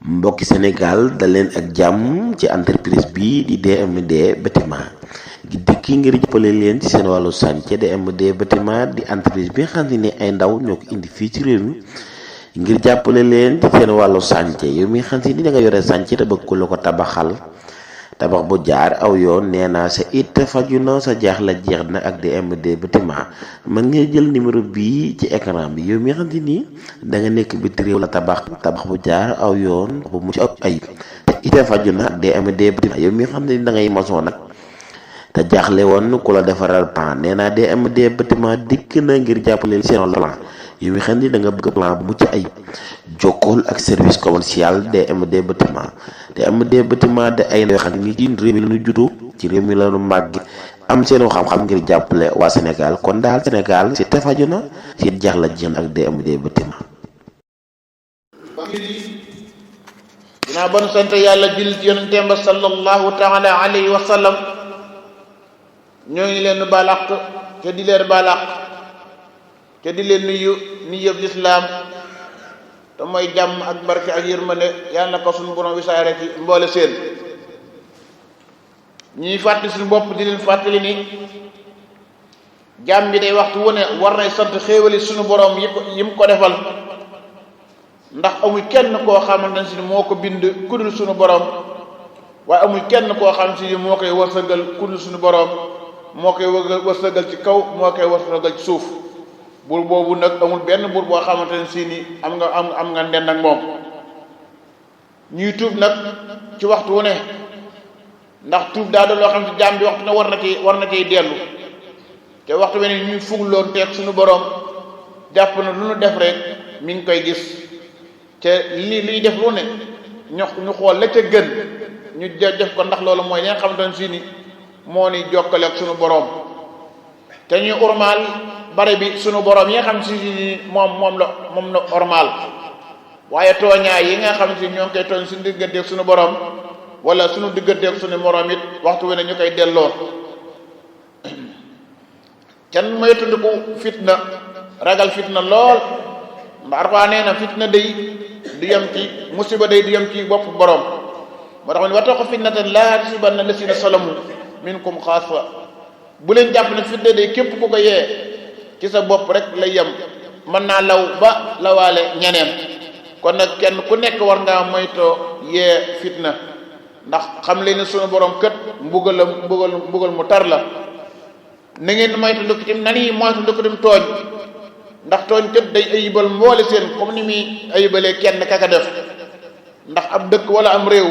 mbokki Sénégal dal leen ak jàmm ci entreprise bi di DMD bâtiment gi dikki ngir jàppale leen ci seen wàllu chantier. DMD bâtiment di entreprise bi nga xam ne ay ndaw ñoo ko indi fii ci réew mi ngir jàppale leen ci seen wàllu chantier. yow mi nga xam ni da nga yore chantier te bëgg ko la ko tabaxal tabax bu jaar aw yoon nee naa sa it faju na sa jaaxle jeex na ak DMD bâtiment. mën nga jël numéro bii ci écran bi yow mi nga xam ni da nga nekk biti réew la tabax bu jaar aw yoon bu mucc ayib te it faju na ak DMD bâtiment. yow mi nga xam ni da ngay maçon nag te jaaxle woon ku la defaral plan nee naa DMD bâtiment dikk na ngir jàppale seen plan. yow mi xam ni da nga bëgg plan bu mucc ayib jokkool ak service commercial DMD bâtiment. DMD bâtiment de ay yoo xam ni ci réew mi la ñu juddoo ci réew mi la ñu màgg am seen xam-xam ngir jàppale waa Sénégal. kon daal Sénégal si tefaju na si jaaxle jeex ak DMD bâtiment. dinaa bon sant yàlla julli ci yonenteem ba sallallahu taala alayhi wa sallam. ñoo ngi leen baal àq te di leen baal àq te di leen nuyu yëpp lislaam te mooy jàmm ak barke ak yërmande yàlla na ko suñu borom wisaare ci mboole seen. ñuy fàttali suñu bopp di leen fàttali ni jàmm bi day waxtu wu ne war nay sant xéewali suñu borom yi mu ko defal, ndax amul kenn koo xamante ne si moo ko bind ku dul suñu borom, waaye amul kenn koo xam si moo koy wërsëgal ku dul suñu borom. moo koy wërsëgal ci kaw moo koy wërsëgal ci suuf. buur boobu nag amul benn buur boo xamante ne si ni am nga ndend ak moom. ñuy tuub nag ci waxtu wu ne, ndax tuub daa doon loo xam ne jaam bi waxtu na war na cay dellu. te waxtu we ne ñuy fugloon teeg suñu borom jàpp na lu nu def rek mi ngi koy gis. te liy def lu ne ñu xool la ca gën ñu def ko, ndax loolu mooy li nga xamante ne si ni moo ni jokkale ak sunu borom. te ñuy ormaal bare bi sunu borom yi nga xam si moom la ormaal. waaye tooñaay yi nga xam si ñoo ngi koy tooñ suñu digganteeg sunu borom wala suñu digganteeg sunu morom it waxtu wi ne ñu koy delloo. kenn moytandiku fitna, ragal fitna lool, ndax Alxuraan nee na fitna day du yem ci musiba day du yem ci bopp borom. moo tax ne wattaqu fitnatan laa tusiibanna llaziina zalamu minkum xaasa. bu leen jàpp ne fitna day képp ku ko yee ci sa bopp rek lay yem, mën naa law ba lawaale ñeneen. kon nag kenn ku nekk war ngaa moytoo yee fitna, ndax xam leen ne sunu borom kët mbugal mu tar la. na ngeen moytandiku tim nani moytandiku tim tooñ, ndax tooñ kët day ayibal mboole seen comme ni muy ayibalee kenn kaka def. ndax ab dëkk wala am réew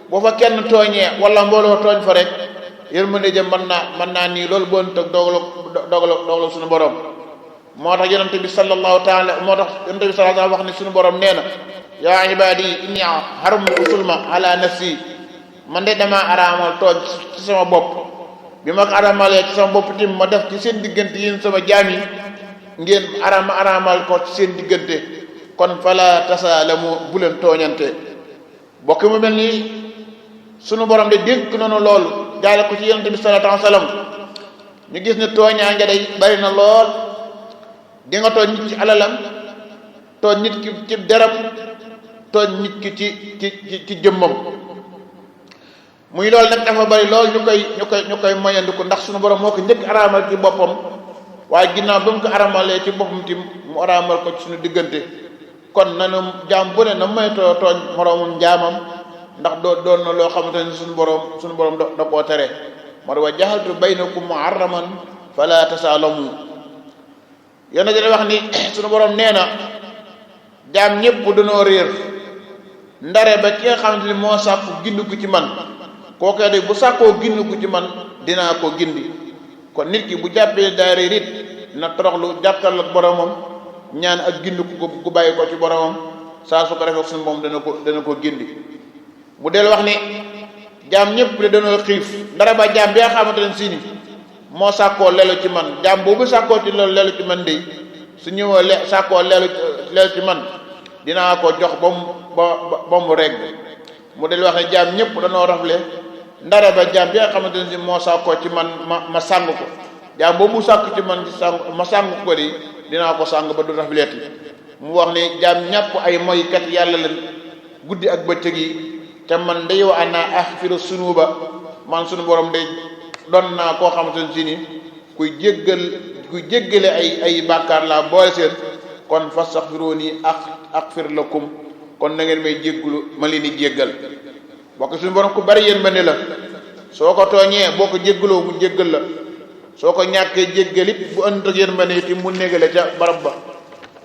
boo fa kenn tooñee wala mbooloo tooñ fa rek yërmande ja mën naa nii loolu bon teg dogalu suñu borom. moo tax yonente bi sallallahu taala wax ne suñu borom nee na yaa ibaadi inni haramtu zulma ala nafsi. man de damaa araamal tooñ ci sama bopp. bi ma ko araamalee ci sama bopp tim ma def ci seen diggante yéen sama jaam yi ngeen araamal ko ci seen diggante. kon fala tasaalamu bu leen tooñante. bokk mu mel nii sunu borom de dénk noonu loolu jaale ko ci yonent bi sallallahu alayhi wasallam. ñu gis ne tooñaa nga day bari na lool. di nga tooñ nit ci alalam, tooñ nit ki ci deram, tooñ nit ki ci jëmmam. muy loolu nag dafa bari lool ñu koy moyandiku, ndax sunu borom moo ko njëkk araamal ci boppam, waaye ginnaaw ba mu ko aramalee ci boppam tim mu araamal ko ci suñu diggante. kon nanu jaam bu ne na moytoo tooñ moroomum jaamam, ndax doon na loo xamante ne suñu borom da koo tere. moo tax wa jaxaltu baynakum muharraman fala tasaalamu. yéena dina wax ni suñu borom nee na jaam ñëpp danoo réer ndare ba ki nga xamante ni moo sàkku gindiku ci man. kookee de bu sàkkoo gindiku ci man dinaa ko gindi. kon nit ki bu jàppee daa réer it na toroxlu jàkkal ak boromam, ñaan ak gindiku gu bàyyi ko ci boromam. saa su ko defee suñu moom dana ko gindi. mu del wax ni jaam ñëpp de dañoo xiif ndara ba jaam bi nga xamante ne si ni moo sàkkoo lelu ci man. jaam boobu sàkkoo ci loolu lelu ci man de su ñëwee sàkkoo lelu ci man dinaa ko jox ba mu regg. mu del wax ne jaam ñëpp dañoo rafle ndara ba jaam bi nga xamante ne si moo sàkkoo ci man ma sàng ko. jaam boobu sàkk ci man ma sàng ko de dinaa ko sàng ba du rafleeti. mu wax ne jaam ñàpp ay moykat yàlla lañ guddi ak bëccëg yi te man day wa ana axfiru sunuba man sunu borom day doon naa koo xamante ne si ni kuy jéggale ay bàkkaar laa boole seen kon fastaxfiruuni axfir lakum kon na ngeen may jéggulu ma leen di jéggal bokk suñu borom ku bari yéen ba ne la soo ko tooñee boo ko jéggaloo mu jéggal la soo ko ñàkkee jéggalit bu ënd ak yéen ba ne it mu négale ca barab ba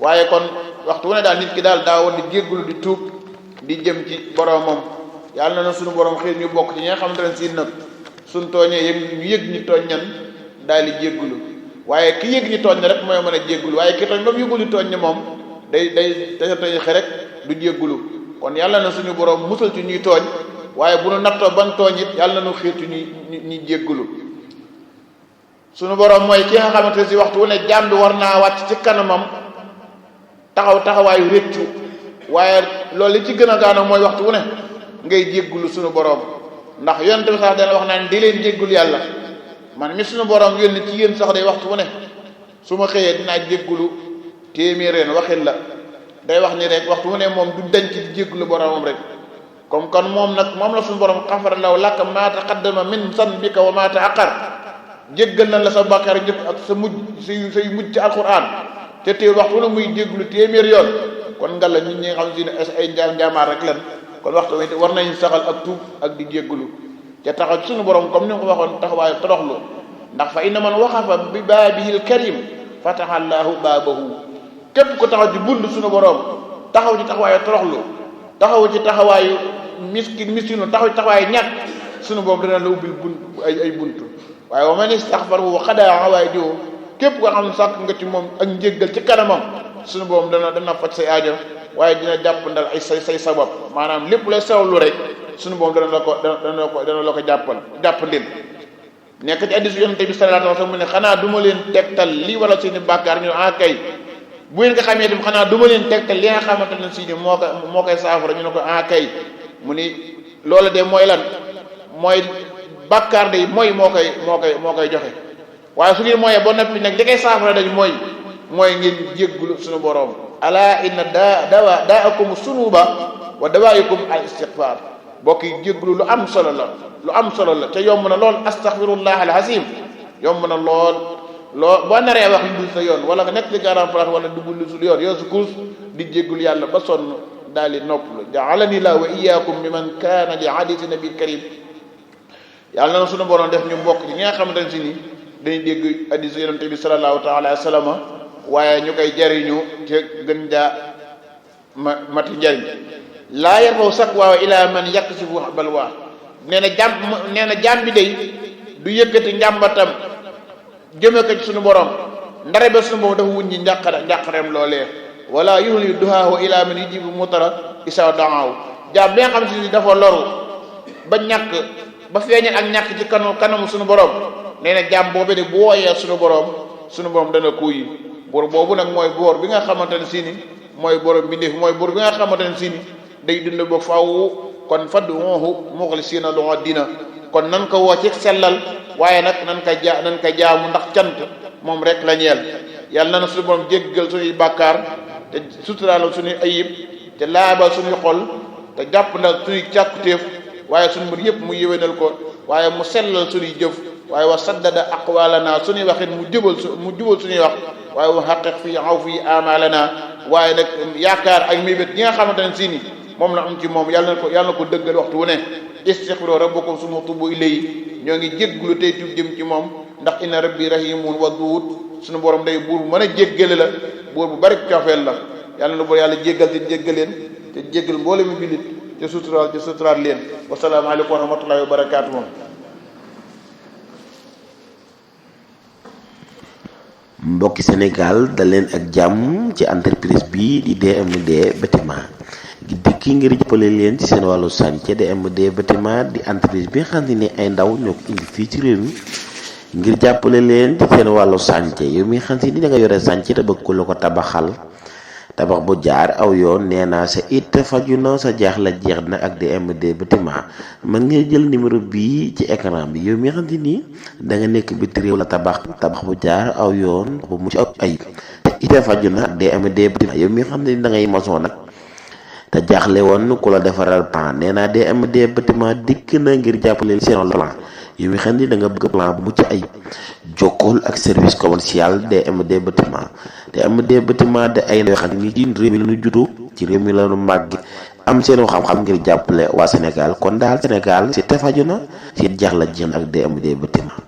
waaye kon waxtu wu ne daal nit ki daal daa war di jéggalu di tuub di jëm ci boromam yàlla na suñu borom xëy ñu bokk ci ñi nga xamante ne si nag suñ tooñee ñu yëg ñi tooñ ñan daal di jéggalu waaye ki yëg ñi tooñ ne rek mooy mën a jéggalu waaye ki tooñ ba mu yëgul ñi tooñ ne moom day tëxe rek du jéggalu kon yàlla na suñu borom musal ci ñuy tooñ waaye bu nu nattoo ban tooñ it yàlla na nu xiir ci ñuy jéggalu suñu borom mooy ki nga xamante ne si waxtu wu ne jaam bi war naa wàcc ci kanamam taxawaayu réccu waaye loolu li ci gën a gaaw mooy waxtu wu ne ngay jéggulu suñu borom ndax yonent bi sax dana wax naan di leen jéggul yàlla man mi suñu borom yónni ci yéen sax day waxtu wu ne su ma xëyee dinaa jéggulu téeméereen waxin la day wax ni rek waxtu wu ne moom du dañ ci jéggulu boromam rek comme kon moom nag moom la suñu borom xafara law laka maa taqaddama min zanbika wa maa ta'akhkhar jéggal na la sa bàkkaar njëkk ak sa mujj say mujj ci alquran te teewul waxtu wu ne muy jéggulu téeméer yoon kon nga la nit ñi nga xam si ne ay njaamaar rek lan kon waxtu wi war nañu saxal ak tuub ak di jéggulu te taxaw ci suñu borom comme ni nga ko waxoon taxawaayu toroxlu ndax fa inna man waxafa bi baabihil karim fataha allahu baabahu képp ko taxaw ci bund suñu borom taxaw ci taxawaayu toroxlu taxaw ci taxawaayu miskinu taxaw ci taxawaayu ñàkk suñu borom dana la ubbil ay buntu waaye wa man istaxfaru xadaa awaajihu képp ko xam ne sàkk nga ci moom ak njéggal ci kanamam suñu borom dana faj say aajo waaye dina jàppandal ay say sabab maanaam lépp lay sawlu rek suñu borom dana la ko jàppandil nekk ci hadiisu Yonent bi sallallahu alayhi wa sallam mu ne xanaa duma leen tegtal lii wala seeni bàkkaar ñu kay bu ngeen nga xamee tam xanaa duma leen tegtal li nga xamante ne si ni moo koy saafara ñu ne ko kay mu ni loolu de mooy lan mooy bàkkaar de mooy moo koy joxe waaye su ngeen mooyee ba noppi nag li koy saafara dañ mooy ngeen jéggulu suñu borom ala inna daakum sunuba wa dawaayikum al istighfar bokk yi jéggulu lu am solo la te yomb na lool astaghfirullah al azim yomb na lool boo naree wax lu dul sa yoon wala nga nekk ci garan place wala dugul lu sul yoon yow su course di jéggulu yàlla ba sonn daal di noppalu ja'alani la wa iyyakum mimman kaana li hadisi nabil karim yàlla na suñu borom def ñu mbokk ci ñi nga xamante ne si ni dañuy dégg hadisu yonent bi sallallahu taala alayhi wa sallam waaye ñu koy jariñu te gën jaa mati njariñ laa yarfaw sakwa ila man yaksifu balwa nee na jàmm bi day du yëkkati njàmbatam jëme ko ci suñu borom ndare ba suñu borom dafa wuññi njàqareem loolee wala yuhli duhaahu ila man yujibu mutara isa daaw jàmm bi nga xam si dafa loru ba ñàkk ba feeñal ak ñàkk ci kanamu suñu borom nee na jàmm boobu de bu wooyee suñu borom dana kuy buur boobu nag mooy boor bi nga xamante ne si ni mooy borom bi mooy buur bi nga xamante ne si ni day dund ba faaw kon fad'uuhu muxlisiina lahu diina kon nan ko woo ci sellal waaye nag nan ko jaamu ndax cant moom rek la ñeel yàlla na suñu borom jéggal suñuy bàkkaar te suturaal suñuy ayib te laabal suñuy xol te jàpp na suñuy càkkutéef waaye suñu mbir yëpp mu yéwénal ko waaye mu sellal suñuy jëf waaye wa saddada aqwaalana suñuy waxin mu jubal suñuy wax waaye wa xaqiq fii aw fii amalana waaye nag yaakaar ak mébét ñi nga xamante ne si ni moom la am ci moom yàlla na ko dëggal waxtu wu ne istighfiru rabbakum summa tubu ilayhi ñoo ngi jégglu tey tuub jëm ci moom ndax inna rabbi rahimun wadud suñu borom day buur bu mën a jéggale la buur bu bari cofeel la yàlla na yàlla jéggal te jéggal leen te jéggal mboole mi jullit te suturaal leen wasalaamu aleykum wa rahmatullahi wa barakaatuh. mbokki Sénégal dal leen ak jàmm ci entreprise bi di DMD bâtiment gi dikki ngir jëppale leen ci seen wàllu chantier DMD bâtiment di entreprise bi nga xam ne ay ndaw ñoo ko indi fii ci réew mi ngir jàppale leen ci seen wàllu chantier yow mi xam ni da nga yore chantier te bëgg ko la ko tabax bu jaar aw yoon nee naa sa it faju na sa jaaxle jeex na ak DMD bâtiment mën nga jël numéro bii ci écran bi yow mi xam ni da nga nekk biti réew la tabax bu jaar aw yoon bu mucc ayib te it faju na ak DMD bâtiment yow mi xam ne da ngay maçon nag te jaaxle woon ku la defaral plan nee naa DMD bâtiment dikk na ngir jàppale seen plan yow mi xam ni da nga bëgg plan bu mucc ayib jokkool ak service commercial DMD bâtiment DMD bâtiment de ay yoo xam ni ci réew mi la ñu juddoo ci réew mi la ñu màgg am seen xam-xam ngir jàppale waa Sénégal kon daal Sénégal si tefaju na si jaaxle jeex ak DMD bâtiment